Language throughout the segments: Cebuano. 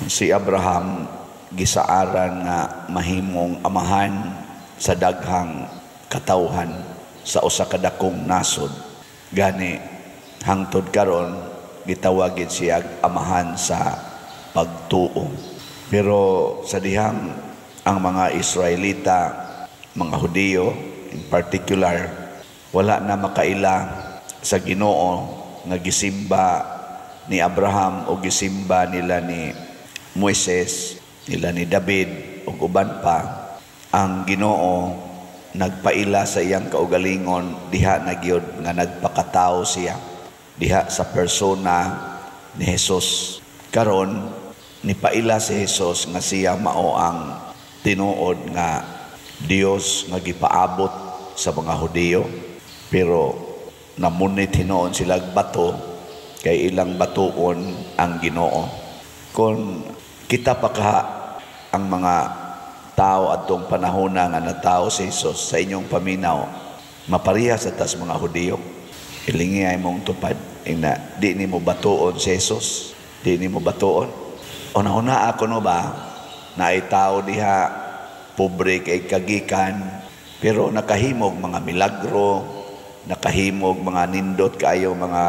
Si Abraham gisaaran nga mahimong amahan sa daghang katawhan sa usa ka dakong nasod. Gani hangtod karon gitawag siya amahan sa pagtuo. Pero sa dihang ang mga Israelita, mga Hudiyo in particular, wala na makaila sa Ginoo nga gisimba ni Abraham o gisimba nila ni Moises, nila ni David ug uban pa. Ang Ginoo nagpaila sa iyang kaugalingon diha na gyud nga nagpakatao siya diha sa persona ni Jesus. Karon nipaila si Jesus nga siya mao ang tinuod nga Dios nga gipaabot sa mga Hudiyo, pero namunit hinuon sila bato kay ilang batuon ang Ginoo. Kung kita pa kaha ang mga tao atong panahon nga natao si Jesus, sa inyong paminaw, mapareha sa tas mga Hudiyo? Hilingi ay mong tupad ina, di nimo batuon si Jesus, di nimo batuon. Una-una ako no ba na ay tao diha, pobre kay kagikan, pero nakahimog mga milagro, nakahimog mga nindot kaayo mga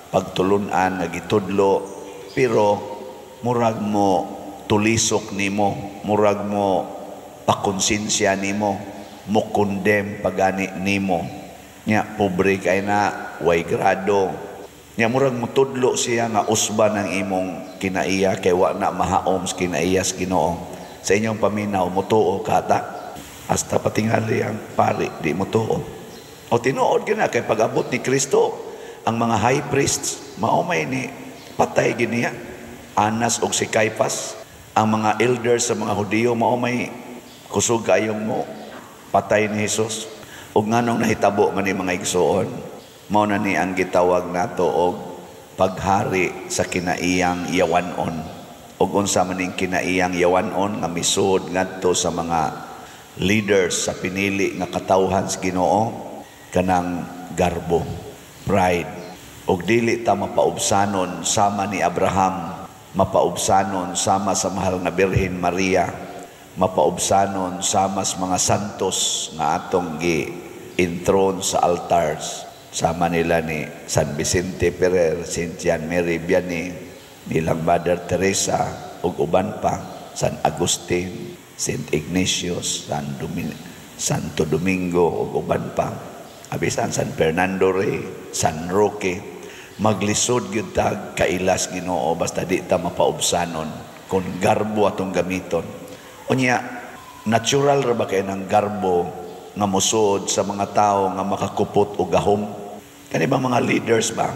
pagtulunan nga gitudlo, pero murag mo tulisok nimo, murag mo pakonsensya nimo, mo condemn pagani nimo. Nya pobre kay na, way grado. Nya murag motudlo siya nga usba ng imong kinaiya kay wa na mahaom sa kinaiya sa Ginoo. Sa inyong paminaw, motuo ka ta? Hasta patingali ang pari, di motuo. O tinuod gina kay pag-abot ni Kristo, ang mga high priests mao may ni patay giniya. Anas og si Caiphas, ang mga elders sa mga Hudiyo mao may kusog kayong mo patay ni Jesus. Ug nganong nahitabo man ni, mga igsuon? Mao na ni ang gitawag nato og paghari sa kinaiyang yawanon. Ug unsa man ning kinaiyang yawanon nga misud ngadto sa mga leaders sa pinili nga katawhan sa Ginoo? Kanang garbo, pride. Ug dili ta mapaubsanon sama ni Abraham, mapaubsanon sama sa mahal nga Birhen Maria, mapaubsanon sama sa mga santos nga atong gi enthrone sa altars, sama nila ni San Vicente Ferrer, Saint John Mary Vianney, nilang Mother Teresa ug uban pa, San Agustin, Saint Ignatius, Santo Domingo ug uban pa. Abisan San Fernando Rey, San Roque, maglisod gyud ta kailas Ginoo basta di ta mapaubsanon kung garbo atong gamiton. Unya, natural ra ba kay ng garbo nga mosud sa mga tao nga makakupot og gahom? Kani ba mga leaders ba?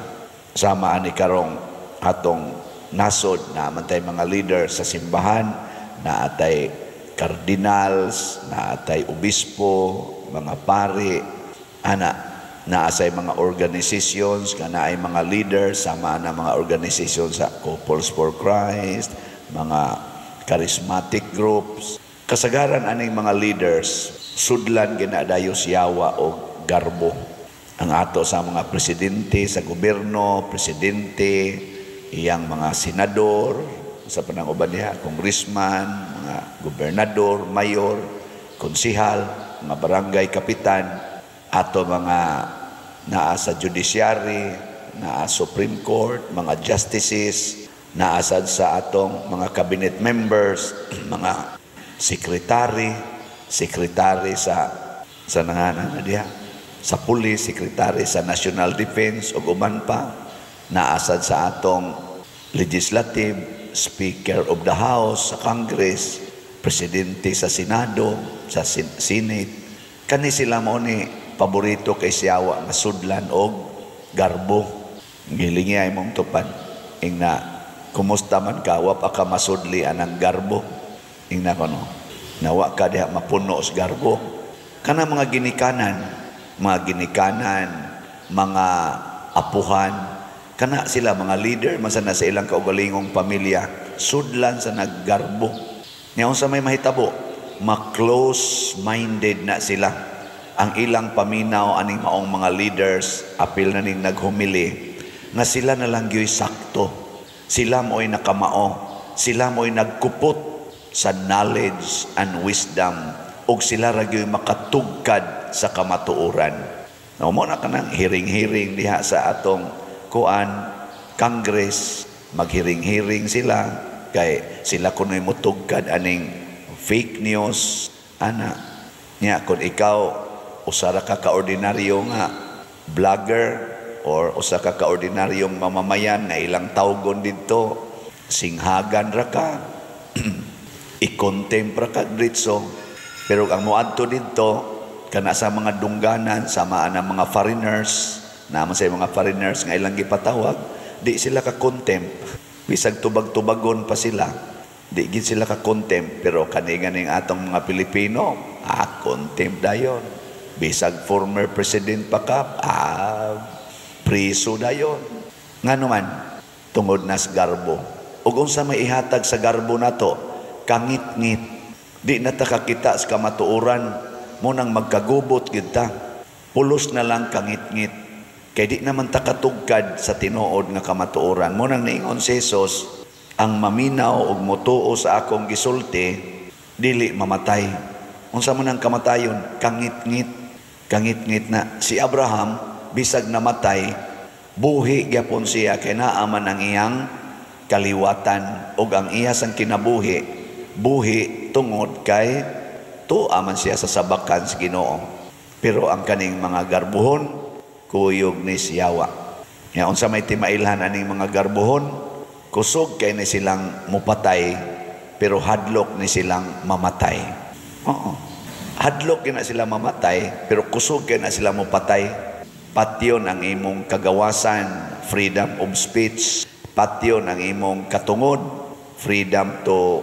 Sama ani karong atong nasod na man tay mga leaders sa simbahan, na atay cardinals, na atay obispo, mga pari, ana, naa say mga organizations nga naay mga leaders, sama na mga organizations sa Couples for Christ, mga charismatic groups. Kasagaran aning mga leaders sudlan ginadayo siyawa og garbo. Ang ato sa mga presidente sa gobyerno, presidente, iyang mga senador, sa panang uban diha, congressman, mga gobernador, mayor, konsihal, mga barangay kapitan, ato mga naa sa judiciary, naa Supreme Court, mga justices, naasad sa atong mga cabinet members, mga secretary, secretary sa nanganan na diha, sa police, secretary sa National Defense ug uban pa, naasad sa atong legislative, speaker of the House sa Congress, presidente sa Senado, sa Senate. Kani sila mo ni paborito kay siyawa nga sudlan og garbo. Gilingi ay mong tupad. Ingna, kumusta man ka, wa pa ka masudli anang garbo? Ingna kono, nawa ka diha mapuno sa garbo. Kana mga ginikanan, mga apuhan, kana sila mga leader man sa nasa ilang kaugalingong pamilya, sudlan sa naggarbo. Nya unsa may mahitabo? Ma-close-minded na sila. Ang ilang paminaw aning maong mga leaders, apil na ning naghumili, nga sila na lang gyuy sakto. Sila mo'y nakamao. Sila mo'y nagkupot sa knowledge and wisdom ug sila ra gyud makatugkad sa kamatuoran. No mo na kanang hearing-hearing diha sa atong kuan, Congress, maghearing-hearing sila kay sila kuno'y mutugkad aning fake news ana. Nya kung ikaw usa ra ka kaordinaryo nga vlogger or usa ka kaordinaryong mamamayan nga ilang tawgon didto, singhagan ra ka, i-contempt ra ka diretso. Pero ang moadto didto kana sa mga dungganan, sama ang mga foreigners naman, sa mga foreigners nga ilang gipatawag, di sila ka contempt. Bisag tubag-tubagon pa sila, di gid sila ka contempt. Pero kani ganing atong mga Pilipino, contempt dayon. Bisag former president pa ka, priso dayon. Ngano man? Tungod nas garbo. Ug unsa may ihatag sa garbo nato? Kangit-ngit. Di na ta kakita sa kamatuoran mo, nang magkagubot gid ta. Pulos na lang kangit-ngit. Kay di naman ta katugkad sa tinuod nga kamatuoran. Mo nang niingon si Jesus, "Ang maminaw ug motuo sa akong gisulti, dili mamatay." Unsa man ang kamatayon? Kangit-ngit. Kangit-ngit na. Si Abraham, bisag namatay, buhi gyapon siya kay naa man ang iyang kaliwatan ug ang iya sang kinabuhi, buhi tungod kay tuo man siya sa sabakan sa Ginoo. Pero ang kaning mga garbuhon, kuyog ni siyawa. Ya unsa may timailhan aning mga garbuhon? Kusog kay ni silang mupatay, pero hadlok ni silang mamatay. Oo. Hadlok kay na sila mamatay, pero kusog kay na sila mupatay. Patyon ang imong kagawasan, freedom of speech. Patyon ang imong katungod, freedom to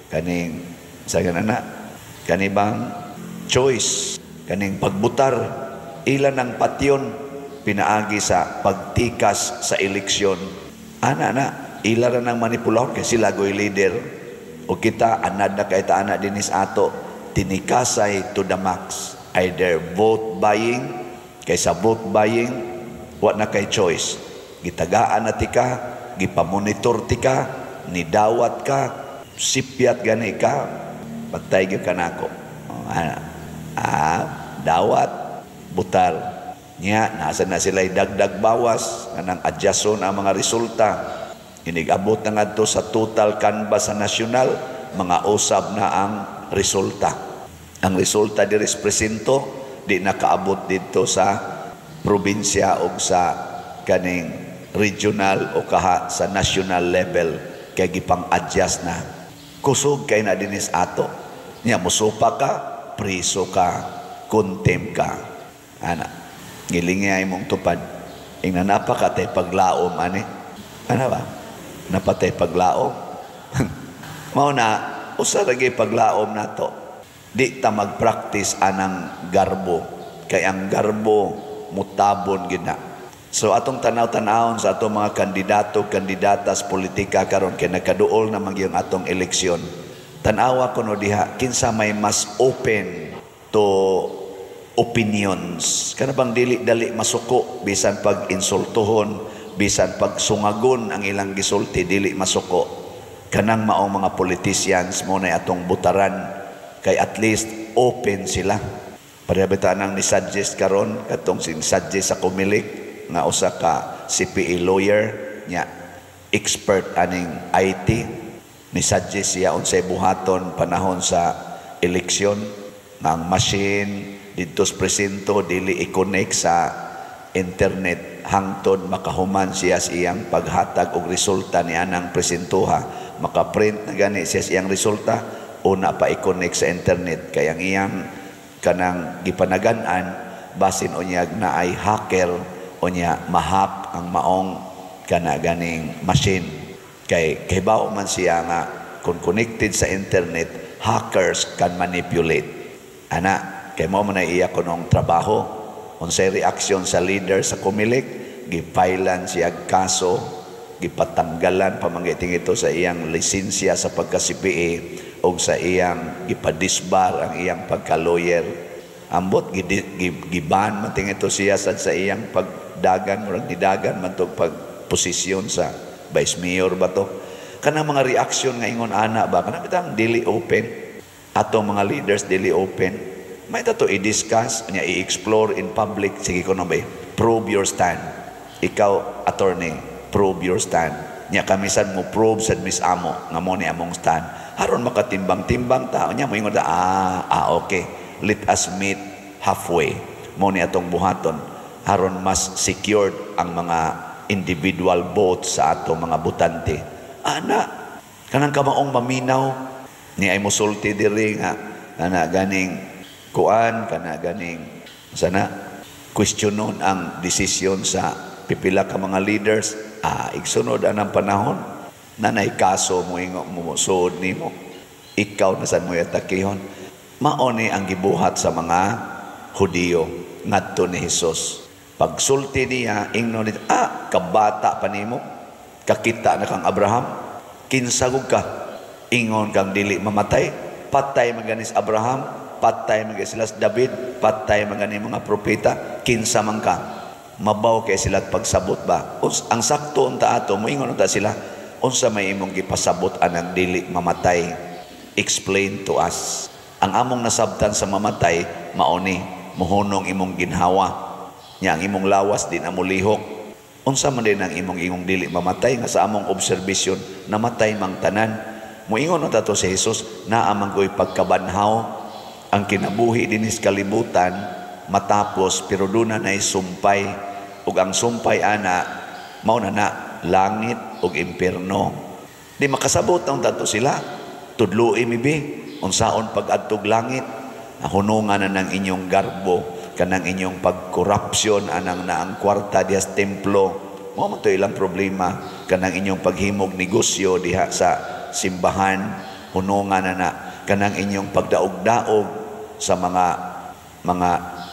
kaning sa ganana, kanibang choice, kaning pagbutar. Ilan ang patyon pinaagi sa pagtikas sa eleksyon. Ana na, ila ra nang manipulahon kay sila goy leader. O kita anad na kay ta ana dinis ato, tinikasay to the max. Either vote buying, kay sa vote buying wa na kay choice. Gitagaan na tika, gipamonitor tika, nidawat ka, sipyat gani ka, patay gyud ka nako. Oh, ana. Dawat, butar. Nya, nasa na sila dagdag bawas, kanang adjuston ang mga resulta. Inigabot na ngadto sa total canvas sa nasyonal, mga usab na ang resulta. Ang resulta diri sa presinto, di nakaabot dito sa probinsya o sa kaning regional o kaha sa national level kay gipang-adjust na. Kusog kay na dinis ato. Nya musupa ka, priso ka, contempt ka. Ana, ngilingi mong tupad. Ingna napakatay paglaom ani. Ano ba? Napatay paglaom. Mao na usa ra gyud paglaom nato. Di ta mag-practice anang garbo kay ang garbo mutabon gid na. So atong tanaw-tanawon sa atong mga kandidato, kandidata sa politika karon kay nakaduol na man gyud atong eleksyon. Tan-awa kuno diha kinsa may mas open to opinions. Kana bang dili dali masuko bisan pag insultuhon, bisan pag sungagon ang ilang gisulti, dili masuko. Kanang maong mga politicians mo na atong butaran kay at least open sila. Pareha bitaw nang ni-suggest karon, katong sin-suggest sa Comelec nga usa ka CPA lawyer nya expert aning IT, ni-suggest siya unsay buhaton panahon sa eleksyon nga ang machine didto sa presinto dili i-connect sa internet hangtod makahuman siya sa iyang paghatag og resulta ni anang presintoha. Makaprint na gani siya sa iyang resulta, una pa i-connect sa internet kay ang iyang kanang gipanagan-an, basin unyag na ay hacker, unya ma-hack ang maong kana ganing machine, kay kahibaw man siya nga kung connected sa internet, hackers can manipulate ana, kay mo man ay iya kunong trabaho. Unsay reaksyon sa leader sa Comelec? Gipailan siya kaso, gipatanggalan pamangiting ito sa iyang lisensya sa pagka-CPA o sa iyang gipadisbar ang iyang pagka-lawyer. Ambot giban man ito siya sa iyang pagdagan, murag nidagan man to pagposisyon sa vice mayor ba to. Kanang mga reaction nga ingon ana ba, kanang bitang dili open. Atong mga leaders dili open. May tato i-discuss, nya i-explore in public. Sige ko na ba, prove your stand. Ikaw, attorney, prove your stand. Nya kami sad mo prove sad mis amo nga mo ni among stand. Aron makatimbang-timbang ta, nya moingon ta, "Ah, okay. Let us meet halfway. Mo ni atong buhaton aron mas secured ang mga individual votes sa atong mga botante." Ana, kanang kamaong maminaw ni ay musulti diri nga kana ganing kuan, kana ganing sana questionon ang desisyon sa pipila ka mga leaders, igsunod anang panahon nanay kaso mo ingo mo suod nimo, ikaw na sad mo atakihon. Mao ni ang gibuhat sa mga Hudiyo ngadto ni Hesus. Pagsulti niya, ingnon ni, "Ah, kabata pa nimo, kakita na kang Abraham. Kinsa gud ka, ingon kang dili mamatay? Patay man gani si Abraham, patay man gani sila si David, patay man gani mga propeta. Kinsa man ka?" Mabaw kay sila pagsabot ba. Ang sakto unta ato moingon unta sila, "Unsa may imong gipasabot anang dili mamatay? Explain to us. Ang among nasabtan sa mamatay, mao ni mohunong imong ginhawa nya ang imong lawas di na molihok. Unsa man din ang imong ingong dili mamatay nga sa among observation namatay mang tanan?" Moingon unta to si Jesus, "Naa man ko'y pagkabanhaw. Ang kinabuhi dinis kalibutan matapos, pero duna nay sumpay, ug ang sumpay ana mao na na langit ug impierno." Di makasabot ang tato sila. "Tudloi mi bi unsaon pag-adtog langit. Hunungan na ng inyong garbo, kanang inyong pagkorupsyon anang naang kwarta diha sa templo." Mao man to ilang problema. "Kanang inyong paghimog negosyo diha sa simbahan, hunungan na na. Kanang inyong pagdaog-daog sa mga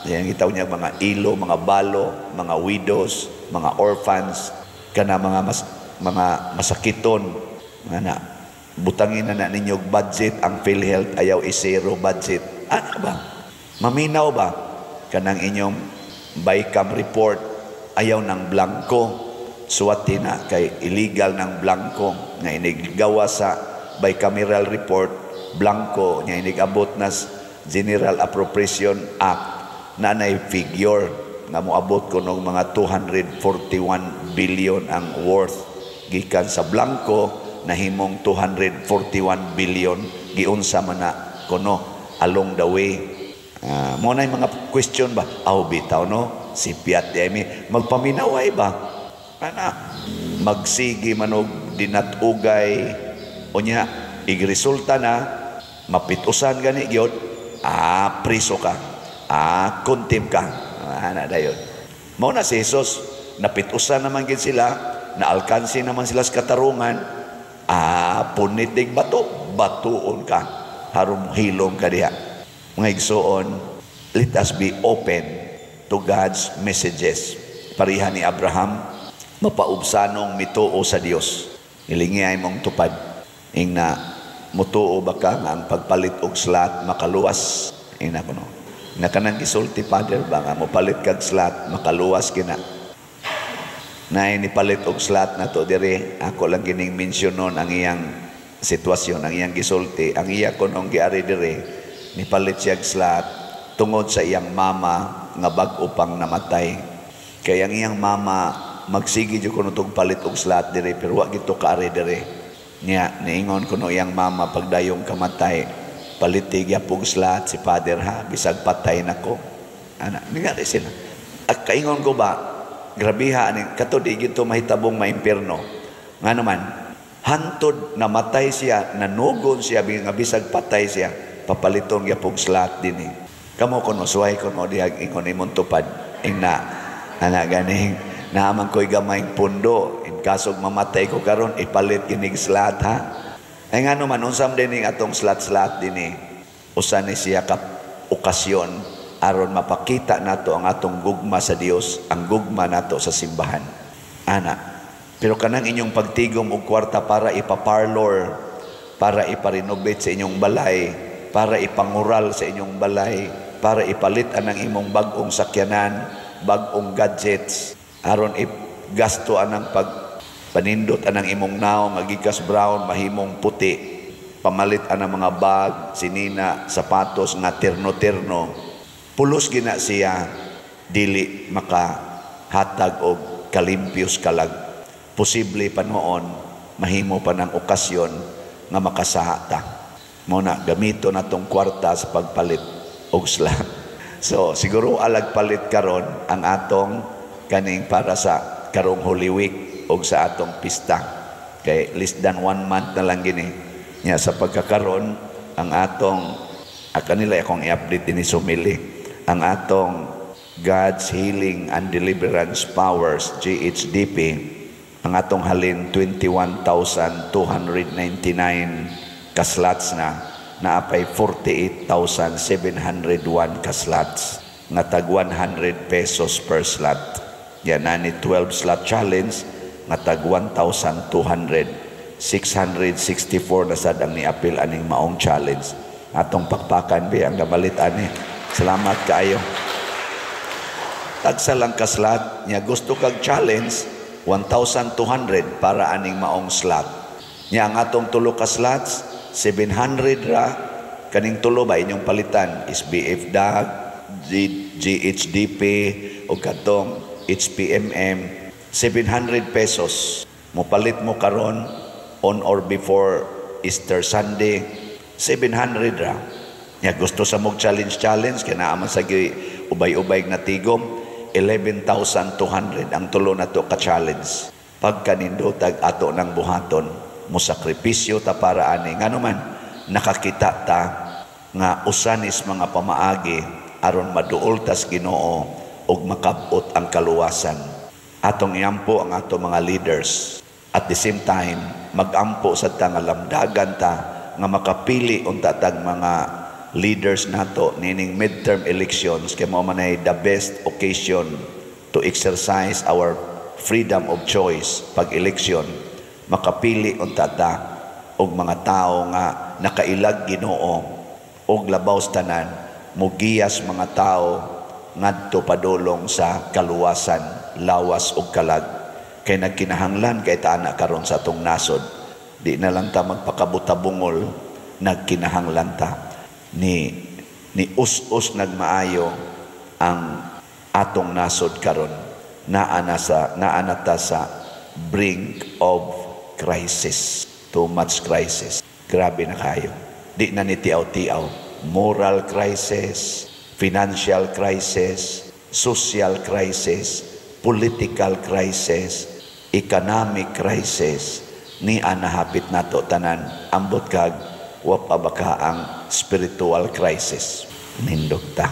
yan gitaw niya mga ilo, mga balo, mga widows, mga orphans, kana mga mas, mga masakiton nga na butangin na na ninyo budget ang PhilHealth, ayaw i-zero budget." Ano ba? Maminaw ba? "Kanang inyong BICAM report, ayaw ng blanco. Suwati na kay illegal ng blanco nga iniggawa sa bicameral report, blanco nga inigabot na General Appropriation Act na nay figure nga moabot ko og mga 241 billion ang worth. Gikan sa blanco nahimong 241 billion. Giunsa man na kuno along the way?" Mo na mga question ba? Aw, bitaw no, si Piat di mi magpaminaway ba ana, magsigi manog dinatugay, unya igresulta na mapitusan gani gyud, priso ka, contempt ka. Ana dayon. Mao na si Jesus, napitusan naman gid sila, naalkansi naman sila sa katarungan, punit dig bato, batuon ka haron hilom ka diha. Mga igsuon, let us be open to God's messages. Pareha ni Abraham, mapaubsanong mituo sa Dios. Ilingi mong tupad. Ingna, mutuo ba ka nga ang pagpalit og slot makaluwas? Ingna kuno. Na kanang gisulti, Father, ba nga mopalit kag slot makaluwas kina. Naay nipalit og slot na to diri, ako lang gining mensyonon ang iyang sitwasyon, ang iyang gisulti. Ang iya kunong giari diri, nipalit siya og slot tungod sa iyang mama nga bag-o pang namatay. Kay ang iyang mama magsige jud kuno tog palit og slot diri, pero wa gito kaari diri. Nya niingon kuno iyang mama pagdayong kamatay, "Paliti gyapon slot si Father ha, bisag patay nako." Ana, ningari sila. At kaingon ko ba, grabiha ani kato, di gito mahitabong maimpierno. Nga naman, hantod namatay siya, nanugon siya nga bisag patay siya, papaliton gyapon slot dinhi. Kamo kuno suway kuno diha ingon imong tupad. Ingna ana ganing naaman ko'y gamayng pundo in kasog mamatay ko karon, ipalit kinig slot ha. Ay nga naman, unsam din ning atong slot-slot dinhi? Usa ni siya ka okasyon aron mapakita nato ang atong gugma sa Dios, ang gugma nato sa simbahan. Ana. Pero kanang inyong pagtigom og kwarta para ipaparlor, para iparenovate sa inyong balay, para ipangural sa inyong balay, para ipalit anang imong bag-ong sakyanan, bag-ong gadgets, aron gasto anang pag Panindot anang imong naong nga gikas brown mahimong puti. Pamalit anang mga bag, sinina, sapatos nga terno-terno. Pulos gina siya dili makahatag og kalimpios kalag. Posible pa noon mahimo pa ng okasyon nga makasaha ta. Mao na gamito na tong kwarta sa pagpalit og slot. So siguro alag palit karon ang atong kaning para sa karong Holy Week og sa atong pista. Kay less than one month na lang gini. Nya sa pagkakaron ang atong kanila akong i-update dinhi sumili. Ang atong God's Healing and Deliverance Powers, GHDP, ang atong halin 21,299 ka-slots na, naapay 48,701 ka-slots nga tag 100 pesos per slot. Yan na ni 12 slot challenge nga tag 1,200. 664 na sad ang niapil aning maong challenge. Atong pakpakan bi ang gamalit ani. Salamat kaayo. Tagsa lang ka slot nya, gusto kag challenge, 1,200 para aning maong slot. Nya ang atong tulo ka slots, 700 ra kaning tulo ba inyong palitan, SBF DAG, GHDP o katong HPMM, 700 pesos. Mopalit mo karon on or before Easter Sunday, 700 ra. Nya gusto sa mog challenge challenge kay naa man sa ubay-ubay na tigom, 11,200 ang tulo na to ka challenge. Pagkanindotag ato ng buhaton, mo sakripisyo ta para ani, ngano man nakakita ta nga usanis mga pamaagi aron maduol tas Ginoo ug makabot ang kaluwasan. Atong iampo ang ato mga leaders. At the same time, magampo sa ta nga lamdagan ta nga makapili unta tag mga leaders nato nining midterm elections, kay mao man ay the best occasion to exercise our freedom of choice pag election. Makapili unta ta og mga tawo nga nakailag Ginoo og labaw sa tanan mugiyas mga tawo ngadto padulong sa kaluwasan, lawas ug kalag, kay nagkinahanglan kay ta ana karon sa atong nasod. Di na lang ta magpakabutabungol, nagkinahanglan ta ni us-us nagmaayo ang atong nasod karon. Naa na ta sa brink of crisis. Too much crisis, grabe na kayo. Di na ni tiaw-tiaw: moral crisis, financial crisis, social crisis, political crisis, economic crisis, ni anahapit nato tanan. Ambot kag wa pa baka ang spiritual crisis. Nindot ta.